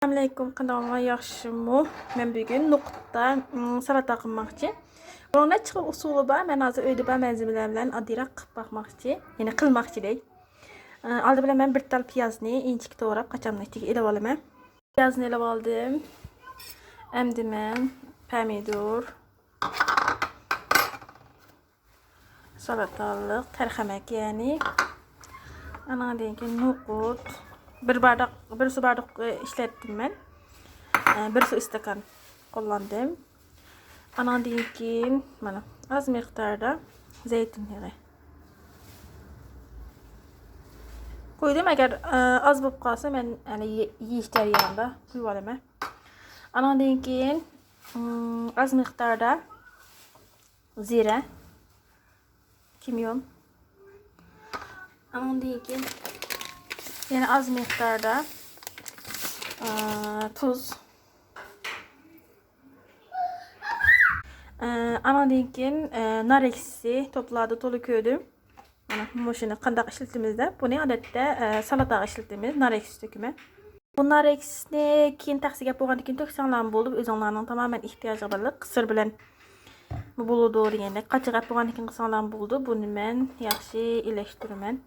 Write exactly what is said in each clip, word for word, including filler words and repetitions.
ئەسسالامۇئەلەيكۇم، قانداقلار، ياخشىمۇ؟ مەن بۈگۈن نوقۇتتا، ئم، سالاتا قىلماقچى. بۇنىڭ نەچچە خىل ئۇسۇلى بار. مەن ھازىر ئۆيدە بار مەلزىمىلەر بىلەن ئاددىيراق قىلىپ باقماقچى. يەنى قىلماقچى دەي. ئە، ئالدى بىلەن مەن بىر تال پىيازنى ئىنچىكە توغراپ، قاچامنىڭ ئىچىگە ئېلىپ ئالىمەن. پىيازنى ئېلىپ ئالدىم. ئەمدى مەن پەمىدۇر، سالاتالىق تەرخەمەك، يەنى ئانىڭدىن كېيىن نوقۇت، بىر بارماق، بىر سۇ بارماق ئىشلەتتىم مەن. بىر سۇ ئىستاكان قوللاندىم. ئانىڭدىن كېيىن مانا ئاز مىقداردا زەيتۇن يېغى قويدۇم. ئەگەر ئاز بولۇپ قالسا، مەن يەنە يېيىش جەريانىدا قويۇپ ئالىمەن. ئانىڭدىن كېيىن ئاز مىقداردا زىرە، كىميون. ئاندىن كېيىن يەنە ئاز مىقداردا، ئا، تۇز. ئا، ئاندىن كېيىن، ئا، نار ئەكسىسى توپلاردا تولا كۆردۈم. مانا مۇشۇنى قانداق ئىشلىتىمىز دەپ، بۇنى ئادەتتە، ئا، سالاتاغا ئىشلىتىمىز، نار ئەكسىسى تۆكىمەن. بۇ نار ئەكسىسىنى كېيىن تەخسىگە بولغاندىن كېيىن تۆكسەڭلارمۇ بولىدۇ، ئۆزۈڭلارنىڭ تامامەن ئېھتىياجىغا باغلىق. سىر بىلەن بولىدۇ دېگەندەك، قاچىغا بولغاندىن كېيىن قىلساڭلارمۇ بولىدۇ. بۇنى مەن ياخشى ئىلەشتۈرىمەن.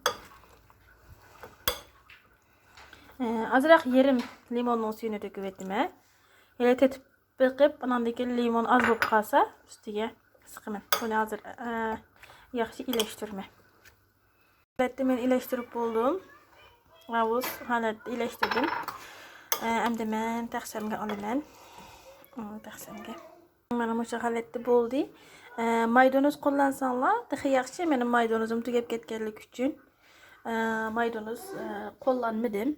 ئازراق يېرىم لىموننىڭ سۈيىنى تۆكۈۋېتىمەن. ھېلى تېتىپ بېقىپ، ئاناندىن كېيىن لىمون ئاز بولۇپ قالسا، ئۈستىگە سىقىمەن. بۇنى ھازىر، ئە، ياخشى ئىلەشتۈرىمەن. ئەلۋەتتە، مەن ئىلەشتۈرۈپ بولدۇم. ئاۋۇز ھالەتتە ئىلەشتۈردۈم. ئە، ئەمدى مەن تەخسەمگە ئالىمەن. ئۇ، تەخسەمگە. مانا مۇشۇ ھالەتتە بولدى. ئە، مايدونۇز قوللانساڭلار تېخى ياخشى. مېنىڭ مايدونۇزۇم تۈگەپ كەتكەنلىكى ئۈچۈن، ئە، مايدونۇز، ئە، قوللانمىدىم.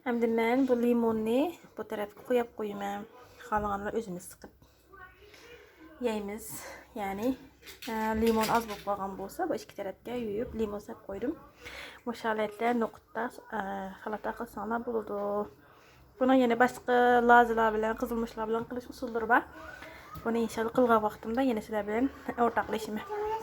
ئەمدى مەن بۇ لىموننى بۇ تەرەپكە قويۇپ قويىمەن. خالىغانلار ئۆزىمىز سىقىپ يەيمىز. يەنى، ئە، لىمون ئاز بولۇپ قالغان بولسا، بۇ ئىككى تەرەپكە يۇيۇپ، لىمون سەپ قويدۇم. مۇشۇ ھالەتتە نوقۇتتا، ئە، سالاتا قىلساڭلار بولىدۇ. بۇنىڭ يەنە باشقا لازىلار بىلەن، قىزىلمۇچلار بىلەن قىلىش ئۇسۇللىرى بار. بۇنى ئىنشاللا قىلغان ۋاقتىمدا يەنە سىلەر بىلەن ئورتاقلىشىمەن.